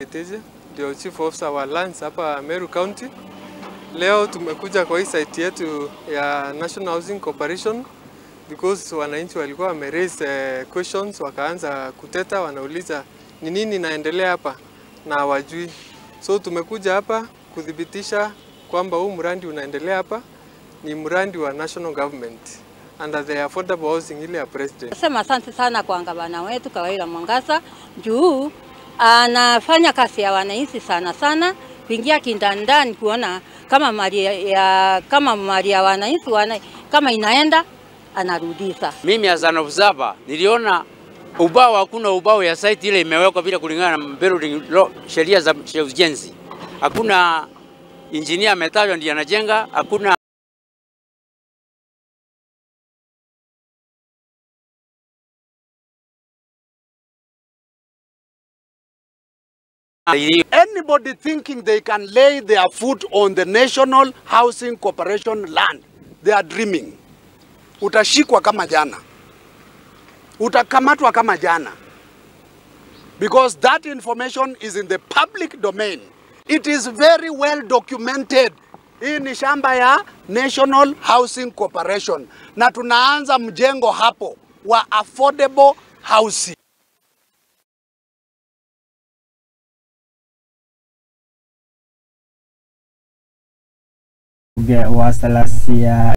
Teje, ndio Chief Officer wa Lands hapa Meru County. Leo tumekuja kwa hii site yetu ya National Housing Corporation because wananchi walikuwa wame raise questions, wakaanza kuteta, wanauliza ni nini inaendelea hapa na hawajui. So tumekuja hapa kudhibitisha kwamba huu mradi unaendelea hapa ni mradi wa national government under the affordable housing ile ya president. Nasema asante sana kwa gavana wetu Kawira Mwangaza juu anafanya kazi ya wananchi sana sana, kuingia kindandani kuona kama mali ya wananchi kama inaenda anarudisha. Mimi as an observer niliona ubao, hakuna ubao ya site ile imewekwa bila kulingana na building law, sheria za ujenzi. Hakuna engineer ametajwa ndiye anajenga, hakuna Anybody thinking they can lay their foot on the National Housing Corporation land, they are dreaming. Utashikwa kama jana. Utakamatwa kama jana. Because that information is in the public domain. It is very well documented. Hii ni shamba ya National Housing Corporation. Na tunaanza mjengo hapo wa affordable housing. Wa Salasia.